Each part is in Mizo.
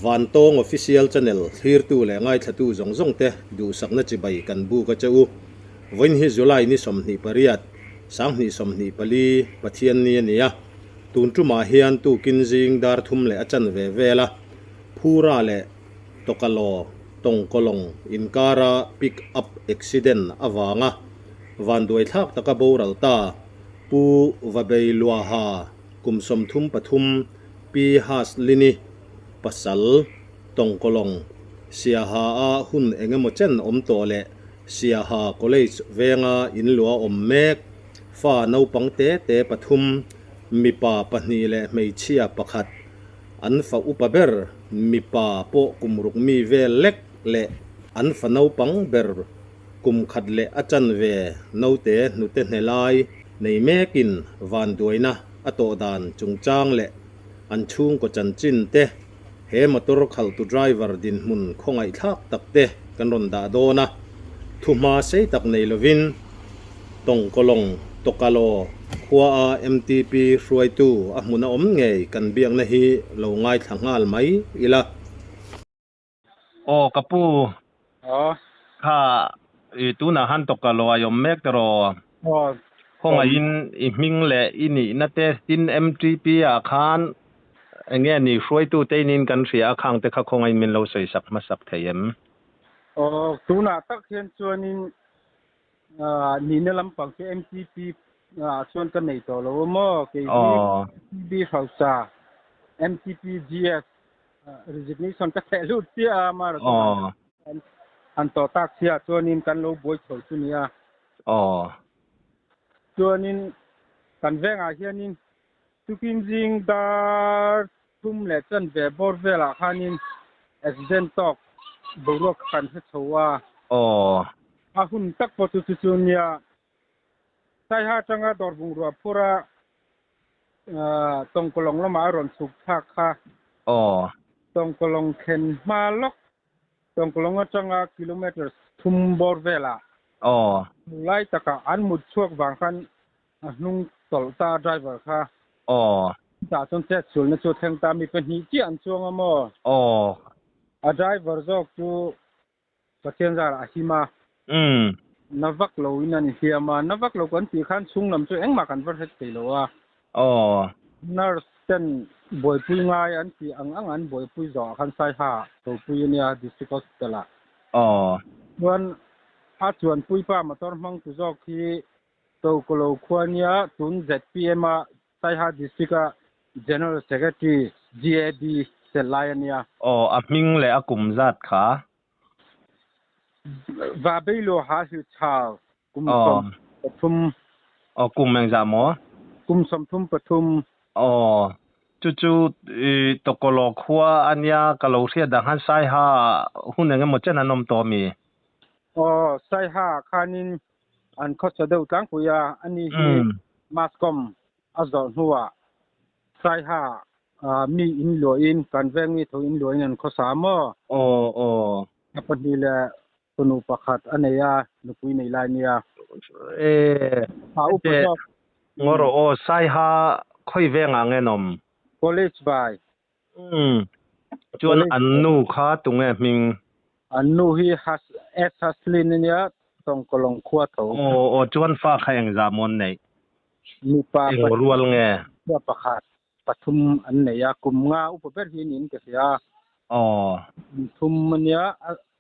Vantawng Official Channel thlirtu leh ngaithlatu zawng zawng te duhsakna chibai kan buk a che u. Vawiin hi July ni 28, 2024, Pathianni a ni a. Tun tumah hian tukin zing dar thum leh a chanve vela Phura leh Tokalaw Tawngkawlawng inkara pick up accident avanga vanduaithlak taka boral ta Pu Vabeiluaha kum 33 Pi Haslini pasal Tawngkawlawng Siaha-a hun eng emaw chen awm tawh leh Siaha College venga inluah awm mek fa naupang te te pathum, mipa pahnih leh hmeichhia pakhat, an fa upa ber mipa pawh kum ruk mi vel lek leh an fa naupang ber kum khat leh a chanve naute hnute hne lai nei mekin vanduaina a tawh dan chungchang leh an chhungkaw chanchin te, he motor khalhtu driver dinhmun khawngaihthlak tak te kan rawn dah dawn a, thuhma sei tak nei lovin Tawngkawlawng Tokalaw khua a MTP hruaitu a hmun a awm ngei kan biakna hi lo ngaithla nghal mai ila. Aw ka pu. Aw. Kha i tunah han tawk ka lo a awm mek tiraw? Aw. Khawngaihin i hming leh i nihna te tin MTP ah khan enge ni hruaitu te inin kan hria a khang te kha khawngaihin min lo sawi sak hmasak thei em? Aw tunah tak hian chuanin nihna lampang chu MTP ah chuan ka nei tawh lo a maw? Kei hi MTP hausa MTP GS Resignation ka theh lut chiah a mara chuan an tawh tak chiah chuanin kan lo buai chho chu nia. Aw. Chuanin kan vengah hianin tukin zing dar thum leh chanve bawr velah khanin accident tawk boruak kan hre chho a. Aw. A hun tak pawh chu chu chu nia. Saiha atanga dawr bungrua phura Tawngkawlawng lamah a rawn chhuk thlak kha. Aw. Tawngkawlawng thlen hma lawk, Tawngkawlawng atanga kilometres thum bawr velah. Aw. Lai takah an mut chhuak vang khan a hnung tawlh ta driver kha. Aw. Chutah chuan chet sulna chu a thleng ta, mi pahnih chiah an chuang a maw? Aw. A driver zawk chu Pathian zarah a him a. Umm. Na vak lo in an hliam a, na vak lo kan tih khan chhung lam chu engmah kan va hret thei lo a. Aw. Nurse ten buaipui ngai an tih ang ang an buaipui zawh ah khan Saiha topui a nia District Hospital ah. Aw. Chuan a chuanpui pa motor hmang tu zawk hi Tokolo khua nia tun zpm a Saiha District a General Secretary GAD chelh lai a nia. Aw, a hming leh a kum zat kha. Vabeilo ha hi chau kum 13. Aw, kum engzah maw? Kum 33. Aw, chu chu i Tokolo khua a nia ka lo hriat dang khan Saiha hun eng emaw chen an awm tawh ami? Aw, Saiha khanin an khawsa deuh tlangpui a, ani hi Mascom a zawh hnuah Saiha mi in luahin kan veng mi tho in luahin an khawsa maw? Aw aw. A pahnih leh fanu pakhat a nei a, nupui nei lai nia. E, A upa zawk. Ngaw rawh aw, Saiha khawi vengah nge an awm? College vai. Umm. Chuan an nu kha tunge hming? An nu hi Has S Haslin a nia, Tawngkawlawng khua tho. Aw aw chuan fa kha engzah maw an neih? Mipa Eng rual nge? Mipa pakhat pathum an nei a, kum nga upa ber hi niin ka hria. Aw. Kum thum a nia,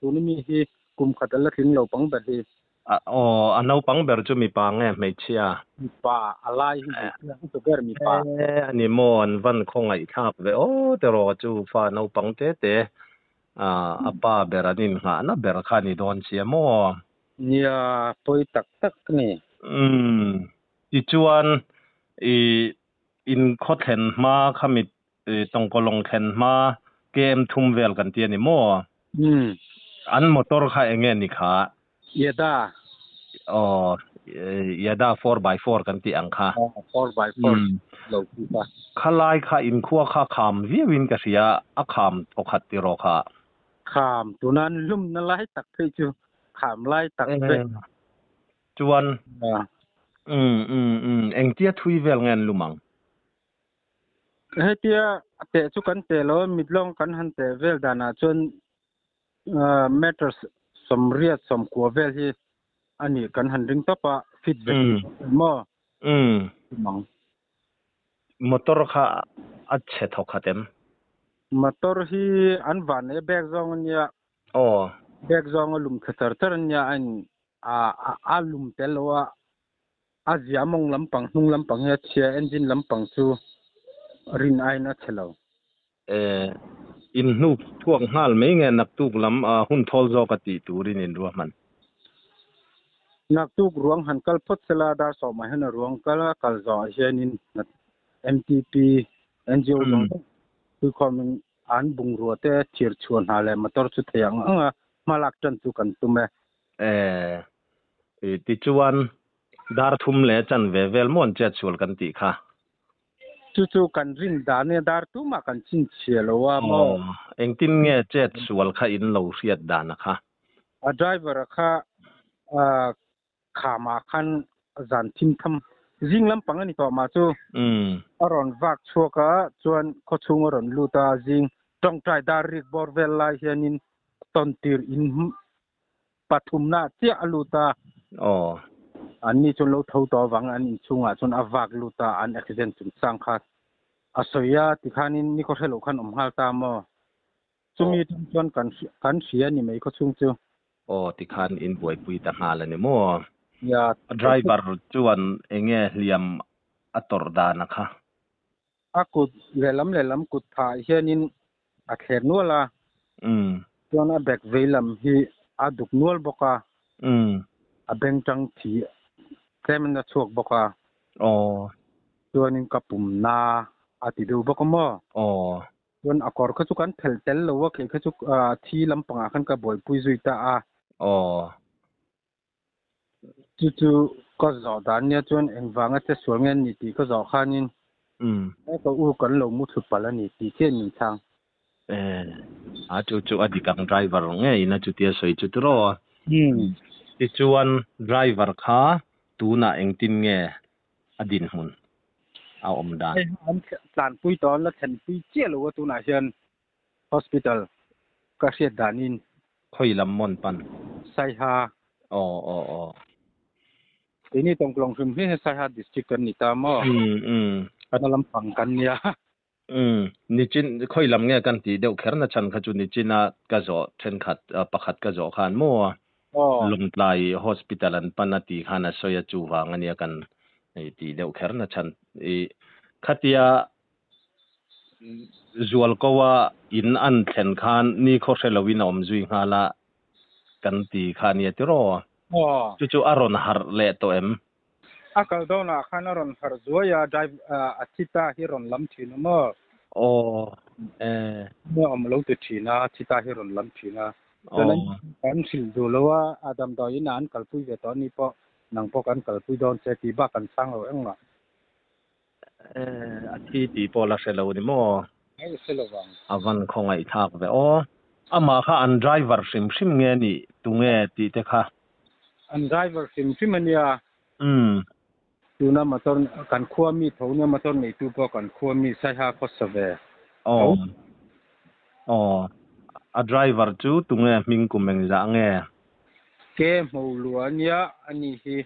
tuna mi hi kum khat a la tling lo pang ber hi. Aw, a naupang ber chu mipa nge hmeichhia? Mipa, a lai hi hmeichhia upa ber mipa. E, a ni maw, an van khawngaihthlak ve aw tiraw chu fa naupang te te a pa ber an innghahna ber kha a ni dawn sia maw? Nia, pawi tak tak a ni. Umm, tichuan i inkhaw thlen hma kha mit Tawngkawlawng thlen hma KM thum vel kan ti a ni maw? Umm. An motor kha eng nge ni kha? Yada. Aw, Yada four by four kan tih ang kha. Aw, four by four lo ti kha. Khalai kha inkhua kha kham viauin ka hria, a kham thawkhat tiraw kha? Kham, tuna an lumna lai tak phei chu kham lai tak vek. Chuan, umm, umm, umm, engtia thui vel nge an lum ang? Hetia A teh chu kan teh lo a, mit lawng kan han teh vel danah chuan meter 80 90 vel hi a nih kan han ring tawp a, fit ve tih maw? Mang. Motor kha a chhe thawk khat em? Motor hi an van nei a bag zawng a nia. Aw. Bag zawng a lum thla char char a nia, a in a lum tel lo a, a zia mawng lampang hnung lampang hi a chhia, engine lampang chu rin aiin a chhe lo. Eh, in hnuk thuak nghal mai nge naktuk lam hun thawl zawk a tih turin in ruahman? Naktuk ruang han kal phawt sela dar sawmah hian a ruang kal a, kal zawhah hianin MTP, NGO zawng zawng thuikhawmin an bungrua te thir chhuah hna leh motor chu thei ang ang a hma lak tan chu kan tum e. Eh, tichuan dar thum leh chanve vel maw an chetsual kan tih kha? Chu chu kan rin dan nia dar tumah kan chhinchhiah lo a maw? Aw, engtin nge chet sual kha in lo hriat dan a kha? A driver a kha khamah khan zan thim tham zing lampang a ni tawh mah chu a rawn vak chhuak a, chuan khawchhung a rawn lut a, zing tawngtai dar rik bawr vel lai hianin tawn tir in pathumna chiah a lut a. Aw. Anni chuan lo tho tawh avangin an inchhungah chuan a vak lut a, an accident chungchang kha a sawi a, tikhanin ni khaw hre loh khan awm nghal ta maw? Chumi atang chuan kan kan hria a ni mai khawchhung chu. Aw, tikhan in buaipui ta nghal a ni maw? Nia. A driver chuan enge hliam a tawrh dan a kha? A kut lehlam lehlam kut phah hianin a thler nual a, chuan a bag vei lam hi a duk nual bawk a, a beng tang thi tlemin a chhuak bawk a, chuanin ka pum na a ti deuh bawk a maw? Chuan a kawr kha chu kan phelh tel lo a, kei kha chu thi lampangah khan ka buaipui zui ta a. Chu chu ka zawh dan nia chuan engvanga che sual nge ni tih ka zawh khanin he ka u kan lo mu thlu palh a ni tih chiah min chhang. Eh, a chu chu a dik ang driver ngeiin a chutia sawi chu tiraw? Tichuan driver kha tunah engtin nge a dinhmun a awm dan? Hei an tlanpui tawh an la thlenpui chiah lo a tunah hian Hospital ka hriat danin. Khawi lam mawn pan? Saiha. Aw aw aw. Keini Tawngklawng hrim hi Saiha district kan ni ta maw? Umm umm. Hna lampang kan nia. Umm nichin khawi lam nge kan tih deuh kher na chhan kha chu nichina ka zawh thenkhat pakhat ka zawh khan maw Lawngtlai hospital an pan a tih khan a sawi a chuvang ania kan tih deuh kher na chhan i khatia Zualkoa in an thlen khan nikhaw hre loin a awm zui nghal a kan ti kha ania tiraw? Chu chu a rawn harh leh tawh em? A kal dawnah khan a rawn harh zuai a, drive a thi ta hi rawn lam thin a maw? Aw e. Nia awm lo ti thin a, thi ta hi rawn lam thin a. Chuan an hrilh duh lo a, a damdawiin ah an kalpui ve tawh a ni pawh, nang pawh kan kalpui dawn che tih bak an chhang lo engmah. Eh, a thi tih pawh la hre lo ni maw? Ai hre lo vang. A van khawngaih thlak ve aw. Amah kha an driver hrim hrim nge nih tu nge tih te kha? An driver hrim hrim a nia. Umm. Tuna motor kan khua mi tho nia motor neitu pawh kan khua mi Saiha khawsa ve tho. Aw. Aw. A driver chu tu nge hming kum engzah nge? Ke hmolua nia a ni hi.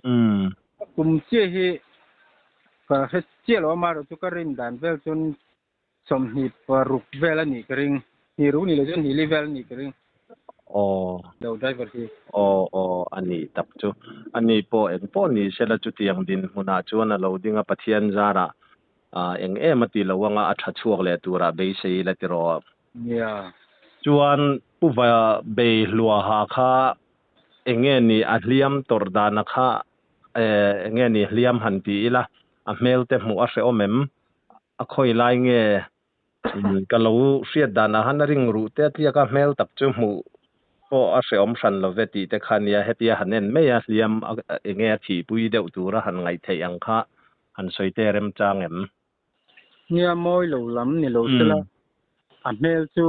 Umm. A kum chiah hi ka hre chiah lo a, amaherawh chu ka rin dan vel chuan 26 vel a nih ka ring. Hnih ruk nih loh chuan hnih li vel a nih ka ring. Aw. Lo driver hi. Aw aw a nih tak chu. A ni pawh eng pawh ni sela chutiang dinhmunah chuan a lo ding a, Pathian zarah eng em a ti lo anga a tha chhuak leh turah beisei ila tiraw. Nia. Chuan Pu Va Bei Hluaha kha Enge ni a hliam tawrh dana kha eh enge ni hliam han ti ila a hmel te hmuh a hrehawm em? A khawi lai nge ka lo hriat danah han a ring ruh te a tliak a hmel tak chu hmuh pawh a hrehawm hran lo ve tih te kha nia hetia han en mai a hliam enge a thihpui deuh tura han ngaih theih ang kha han sawi te remchang em? Nia mawi lo lam ni lo sela a hmel chu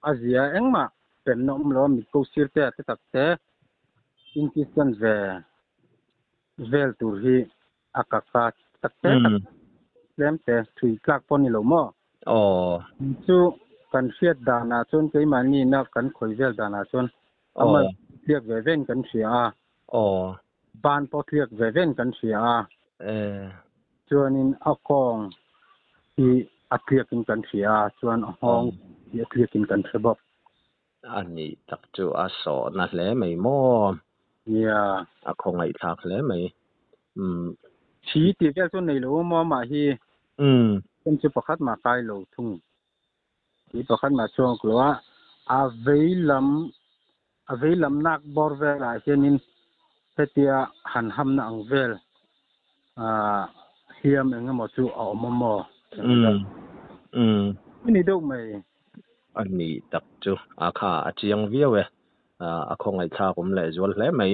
a zia engmah pemna awm lo a mit ko sir te a te tak te intistan ve vel tur hi a kak a tak te tak tlem te thui tlak pawh ni lo maw? Aw. Chu kan hriat danah chuan keimahni ina kan khawi vel danah chuan a mal tliak ve vein kan hria a. Aw. Ban pawh tliak ve vein kan hria a. E. Chuanin a kawng hi a tliakin kan hria a, chuan a nghawng hi a tliakin kan hre bawk. A nih tak chu a sawhna hle mai maw? Nia. A khawngaihthlak hle mai. Umm. Thi tih vel chu nei lo maw amah hi? Umm. Chen chu pakhat mah kai lo thung. Thi pakhat mah chuang lo a, a vei lam a vei lam nak bawr velah hianin hetia han hamna ang vel ah hliam eng emaw chu a awm a maw? Umm. Umm. A ni deuh mai. A nih tak chu a kha a chiang viau e. A khawngaihthlak awm leh zual hle mai.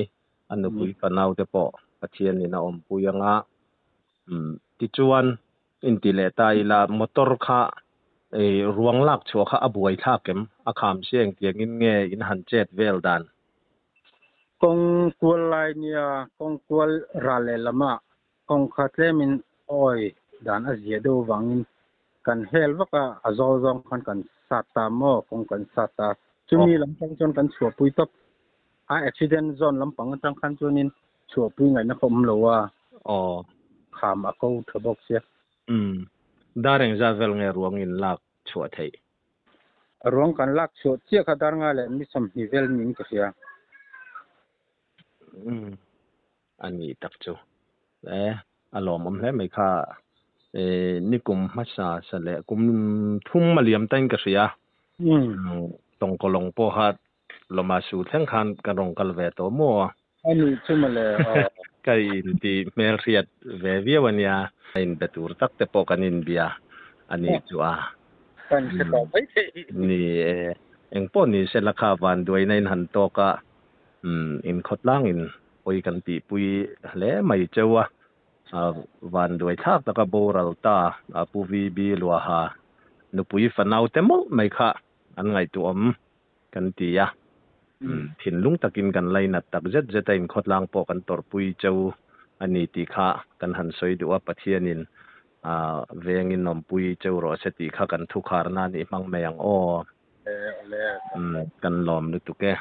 A nupui fanau te pawh Pathianin a awmpui anga. Tichuan inti leh ta ila motor kha ruang lak chhuah kha a buai thlak em? A kham si engtiangin nge in han chet vel dan? Kawng kual lai nia kawng kual ral leh lamah Kawng kha tlemin awi dan a zia deuh avangin kan hel vak a, a zawl zawng khan kan sat ta maw, kawng kan sat ta. Chumi lam tang chuan kan chhuahpui tawp. A accident zone lampang atang khan chuanin chhuahpui ngaihna kha awm lo a, kham a ko tha bawk sia. Umm, dar engzat vel nge ruang in lak chhuah theih? Ruang kan lak chhuah chiah kha dar nga leh mi 20 vel niin ka hria. Umm, A nih tak chu. E, a lawmawm hle mai kha. E, nikum hmasa sa leh kum thum a liam tain ka hria. Tawngkawlawng pawh kha lawma su thleng khan ka rawn kal ve tawh maw? A nih chu mawle aw. Ka inti hmelhriat ve viau a nia. A inbe tur tak te pawh kan inbia a nih chu a. Kan hre tawh mai thei. Ni e, engpawh ni sela kha vanduaina in han tawk a. Umm inkhawtlangin pawi kan tihpui hle mai cheu a, vanduai thlak taka boral ta Pu VB Luaha nupui fanau te mawlh mai kha an ngaihtuahawm kan ti a, thinlung takin kan lainat tak zet zet a inkhawtlang pawh kan tawrhpui cheu a ni tih kha kan han sawi duh a, Pathianin vengin awmpui cheu rawh se tih kha kan thukharna a nih hmang mai ang aw. Kan lawm lutuk e.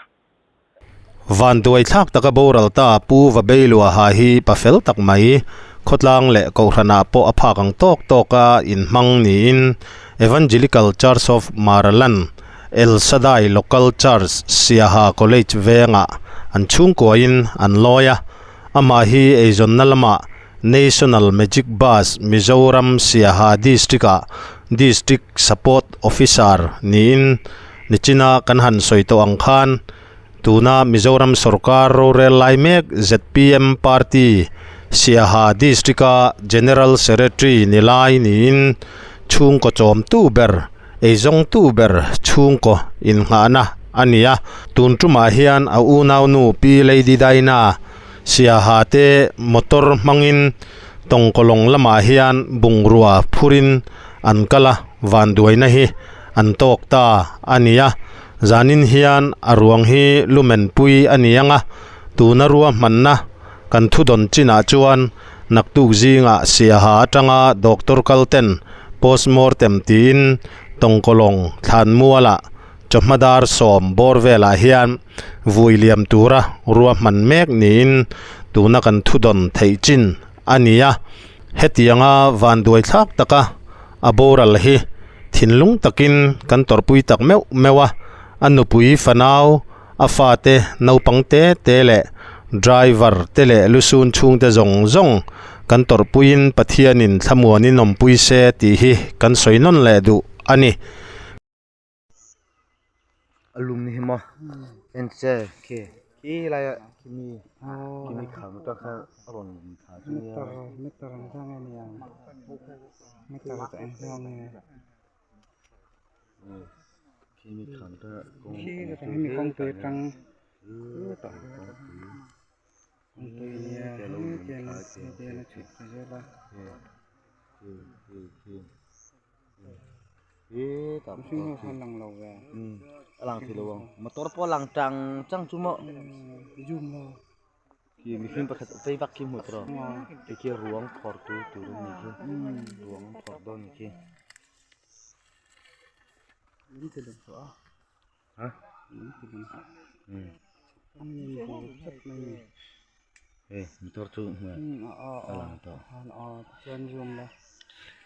Vanduai thlak taka boral ta Pu Vabeiluaha hi pa fel tak mai, khawtlang leh kohhranah pawh a phak ang tawk tawka inhmang niin Evangelical Church of Maraland, El Shaddai Local Church, Siaha College vengah an chhungkuain an lawi a. Amah hi eizawnna lamah National Magic Bus Mizoram Siaha District-ah District Support Officer niin Nichina kan han sawi tawh ang khan tuna Mizoram sorkar rorel lai mek zpm party Siaha District-a General Secretary ni lai niin chhungkaw chawmtu ber, eizawngtu ber chhungkaw innghahna a ni a. Tun tumah hian a unaunu Pi Lady Daina Siaha te motor hmangin tawngkawlawng lamah hian bungrua phurin an kal a, vanduaina hi an tawk ta a ni a, zanin hian a ruang hi lumen pui a ni ang a, tuna ruahmanna kan thudawn chinah chuan naktuk zingah Siaha atanga doctor kal ten postmortem tiin tawngkawlawng thlanmualah chawhma dar 10 bawr velah hian vui liam tura ruahman mek niin tuna kan thudawn theih chin a ni a, hetianga vanduai thlak taka a boral hi thinlung takin kan tawrhpui tak meuh meuh a, a nupui fanau, a fate naupang te te leh driver te leh lusun chhungte zawng zawng kan tawrhpuiin Pathianin thlamuanin awmpui se tih hi kan sawi nawn leh duh a ni. A lum ni hi maw en che khi khi lai ah khi mi khi mi kham atang khan a rawn thla chu nia. Khi mi kham te kawng tah kawngpui a lang thei lo ang motor pawh a lang chang chang chu maw khi mihring pakhat vei vak khi hmuh tur a khi ruang phawrh tu tur a ni khi ruang phawrh dawn a ni khi. Ha? Hei motor chu hmuh a lang tawh.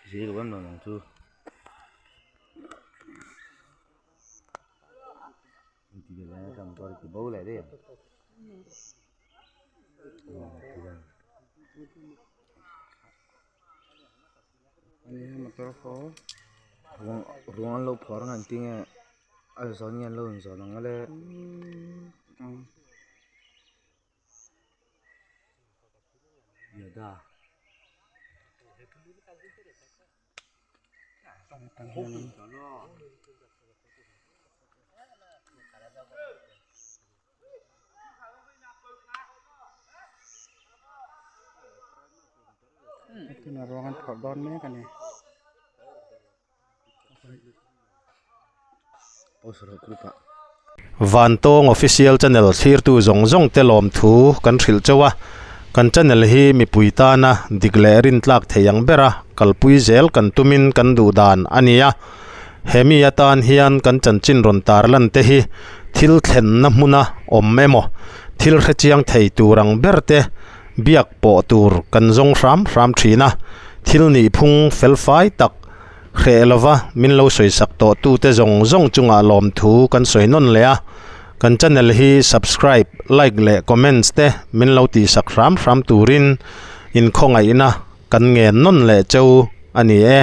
Zir lo em lo ang chu. Ruang an lo phawrh ang an ti nge a zawn nge an lo inzawn ang ale. Tuna ruang an phawrh dawn mek a ni. Vantawng Official Channel thlirtu zawng zawng te lawmthu kan hrilh chauh a, kan channel hi mipui tana dik leh rintlak thei ang bera kalpui zel kan tumin kan duh dan a ni a. He mi atan hian kan chanchin rawn tarlan te hi thil thlenna hmuna awm emaw thil hrechiang thei tur ang ber te biak pawh tur kan zawng hram hram thin a, thil nihphung felfai tak Hreh lova min lo sawisak tawh tute zawng zawng chungah lawmthu kan sawi nawn leh a, kan channel hi subscribe, like leh comments te min lo tihsak hram hram turin inkhawngaihna kan ngen nawn leh cheu a ni e.